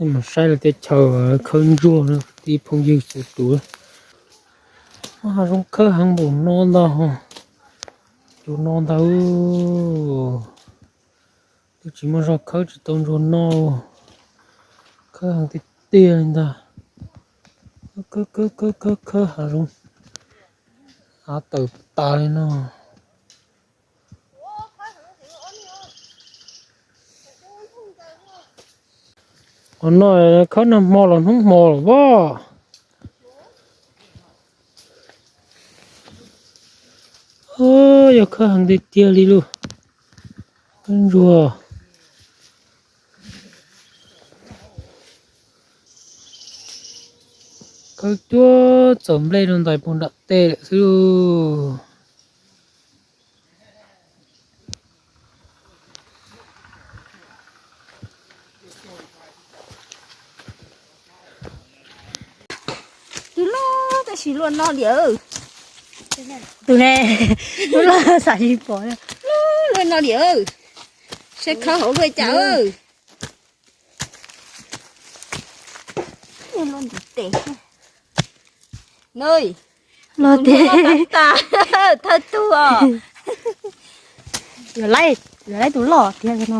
Mus saib lawv teb chaws khawb ntsuag no, tib phooj ywg txhua tus. Hav zoov khawb heev npaum no ntag, cua no ntag. Twb tsis muaj zog khawb tsis tau ntsuag no, khawb heev tiag tiag li ntag. Khawb khawb khawb khawb hav zoov, av tawm tas li no. Qhov no khawb nag hmo los hnub hmo los as. Yog khawb heev tiag tiag li lauj. Khawb ntsuag, khawb cuag txawm nplej rau ntais puag nram tej lawm xwb. Tus loj tab sis luaj no li. Tus ne, tus loj xav tsis pom. Luaj no li, saib khawb hauv luaj cas. Los tiag, thawj tug os. Yuav laib, yuav laib tus loj tiag no.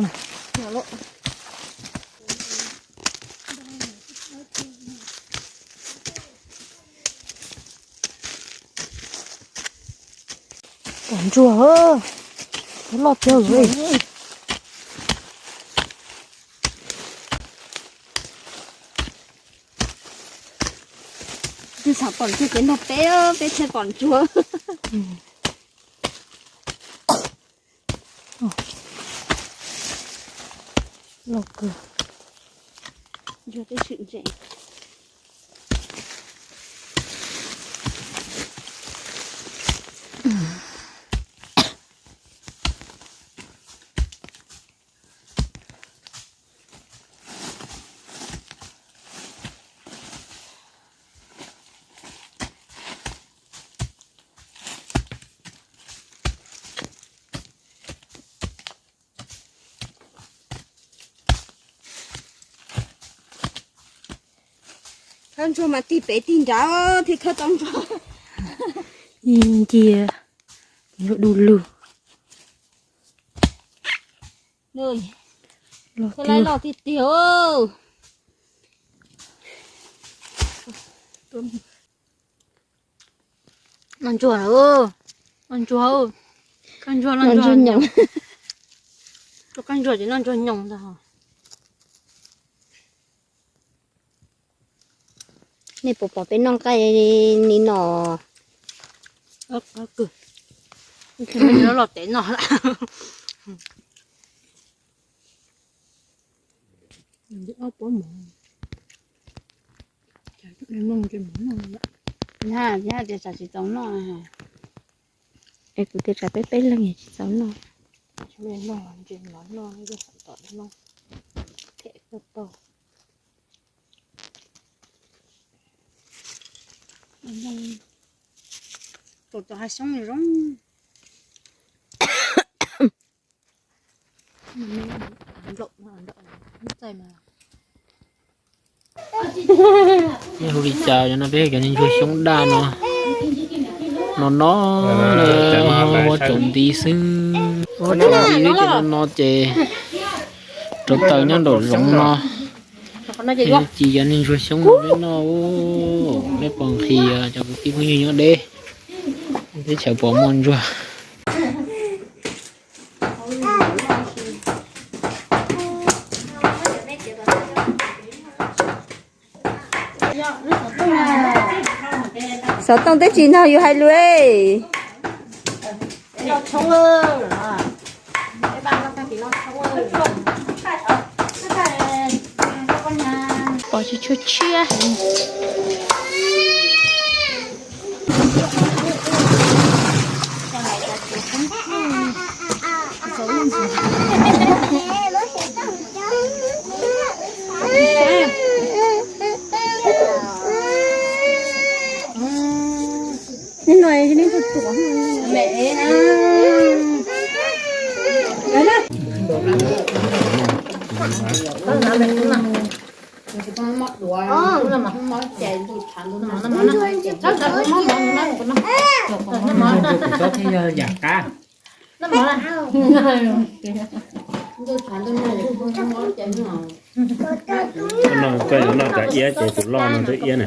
Pom ntsuag, loj tiag li. Twb xav pom ntsuag ces nrog peb, peb thiaj pom ntsuag. Loj kawg, ntsuag tib sim ntse. Khawb ntsuag mas tig pem tig nrad thiaj khawb tau ntsuag. Ib nciab, ntsuag du lug. Khawb laib loj tiag tiag. Noj ntsuag, noj ntsuag, khawb ntsuag, noj ntsuag nyoos. Khawb ntsuag ces noj ntsuag nyoos ntag. Nej puas pom peb noj nqaij li no? Los tev no lawm. Ob pob mov, tias tsam tsis txaus noj. Es kuv tias tsam peb peb leeg tsis txaus noj. Tus cov hav xyoob zoo. Nej hu li cas cov no? Peb cov niag ntsuag xyoob daj no, no no, ua tsaus nti xwb. Ua tsaus nti xwb ces no no ces rauv taws nyob nraum zoov no. Ci cov niag ntsuag xyoob no peb noj, peb pom nqhis cov kwv tij phooj ywg nyob deb, teb chaws pom muaj ntsuag. Xov tooj twb tsis nrog yus hais lus. Pom tsis tshua tshiab. Nim no nej tuaj tuaj. Mob duav, mob ces ntuj tshav ntuj nag. Tus txhob thiaj yog yam qab. Ntuj tshav ntuj nag, mob ces no koj yuav noj cov iab ces tus loj no twb iab na.